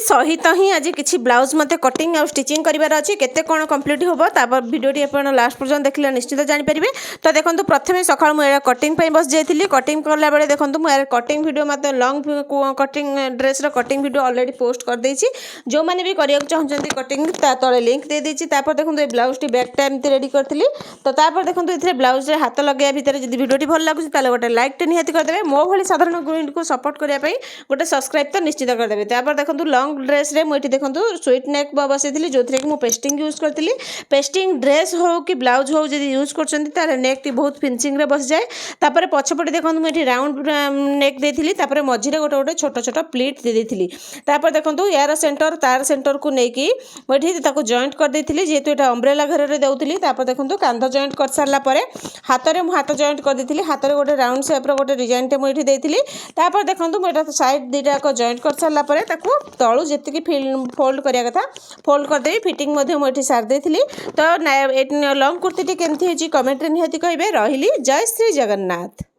ସହିତ ହିଁ ଆଜି କିଛି ବ୍ଲାଉଜ୍ ମୋତେ କଟିଂ ଆଉ ଷ୍ଟିଚିଂ କରିବାର ଅଛି। କେତେ କ'ଣ କମ୍ପ୍ଲିଟ୍ ହେବ, ତାପରେ ଭିଡ଼ିଓଟି ଆପଣ ଲାଷ୍ଟ ପର୍ଯ୍ୟନ୍ତ ଦେଖିଲେ ନିଶ୍ଚିତ ଜାଣିପାରିବେ। ତ ଦେଖନ୍ତୁ, ପ୍ରଥମେ ସକାଳୁ ମୁଁ ଏଇଟା କଟିଂ ପାଇଁ ବସି ଯାଇଥିଲି। କଟିଂ କଲାବେଳେ ଦେଖନ୍ତୁ, ମୁଁ ଏହାର କଟିଂ ଭିଡ଼ିଓ ମଧ୍ୟ, ଲଙ୍ଗ୍ କଟିଂ ଡ୍ରେସ୍ର କଟିଂ ଭିଡ଼ିଓ ଅଲରେଡ଼ି ପୋଷ୍ଟ କରିଦେଇଛି। ଯେଉଁମାନେ ବି କରିବାକୁ ଚାହୁଁଛନ୍ତି କଟିଂ, ତା ତଳେ ଲିଙ୍କ୍ ଦେଇଦେଇଛି। ତାପରେ ଦେଖନ୍ତୁ, ଏ ବ୍ଲାଉଜ୍ଟି ବ୍ୟାକ୍ଟା ଏମିତି ରେଡ଼ି କରିଥିଲି। ତ ତାପରେ ଦେଖନ୍ତୁ, ଏଥିରେ ବ୍ଲାଉଜ୍ରେ ହାତ ଲଗାଇବା ଭିତରେ ଯଦି ଭିଡ଼ିଓଟି ଭଲ ଲାଗୁଛି, ତାହେଲେ ଗୋଟେ ଲାଇକ୍ଟେ ନିହାତି କରିଦେବେ। ମୋ ଭଳି ସାଧାରଣ ଗୃହିଣୀକୁ ସପୋର୍ଟ କରିବା ପାଇଁ ଗୋଟେ ସବସ୍କ୍ରାଇବ୍ ତ ନିଶ୍ଚିତ କରିଦେବେ। ତାପରେ ଦେଖନ୍ତୁ, ଲଙ୍ଗ୍ ଡ୍ରେସ୍ରେ ମୁଁ ଏଠି ଦେଖନ୍ତୁ ସୁଇଟ୍ ନେକ୍ ବସେଇଥିଲି, ଯେଉଁଥିରେ କି ମୁଁ ପେଷ୍ଟିଂ ୟୁଜ୍ କରିଥିଲି। ପେଷ୍ଟିଂ ଡ୍ରେସ୍ ହେଉ କି ବ୍ଲାଉଜ୍ ହେଉ, ଯଦି ୟୁଜ୍ କରୁଛନ୍ତି, ତାହେଲେ ନେକ୍ଟି ବହୁତ ଫିନିସିଂରେ ବସିଯାଏ। ତାପରେ ପଛପଟେ ଦେଖନ୍ତୁ, ମୁଁ ଏଠି ରାଉଣ୍ଡ ନେକ୍ ଦେଇଥିଲି। ତାପରେ ମଝିରେ ଗୋଟେ ଗୋଟେ ଛୋଟ ଛୋଟ ପ୍ଲିଟ୍ ଦେଇଦେଇଥିଲି। ତାପରେ ଦେଖନ୍ତୁ, ୟାର ସେଣ୍ଟର ତାର ସେଣ୍ଟରକୁ ନେଇକି ମୁଁ ଏଠି ତାକୁ ଜଏଣ୍ଟ କରିଦେଇଥିଲି, ଯେହେତୁ ଏଇଟା ଅମ୍ବ୍ରେଲା ଘରରେ ଦେଉଥିଲି। ତାପରେ ଦେଖନ୍ତୁ, କାନ୍ଧ ଜଏଣ୍ଟ କରିସାରିଲା ପରେ ହାତରେ ମୁଁ ହାତ ଜଏଣ୍ଟ କରିଦେଇଥିଲି। ହାତରେ ଗୋଟେ ରାଉଣ୍ଡ ସେପ୍ର ଗୋଟେ ଡିଜାଇନଟେ ମୁଁ ଏଠି ଦେଇଥିଲି। ତାପରେ ଦେଖନ୍ତୁ, ମୁଁ ଏଇଟା ସାଇଡ଼୍ ଦୁଇଟା ଯାକ ଜଏଣ୍ଟ କରିସାରିଲା ପରେ ତାକୁ ତଳୁ ଯେତିକି ଫୋଲ୍ଡ କରିବା କଥା ଫୋଲ୍ଡ କରିଦେଇ ଫିଟିଂ ମଧ୍ୟ ମୁଁ ଏଠି ସାରି ଦେଇଥିଲି। ତ ଲଙ୍ଗ୍ କୁର୍ତ୍ତୀଟି କେମିତି ହେଇଛି, କମେଣ୍ଟରେ ନିହାତି କହିବେ। ରହିଲି, ଜୟ ଶ୍ରୀ ଜଗନ୍ନାଥ।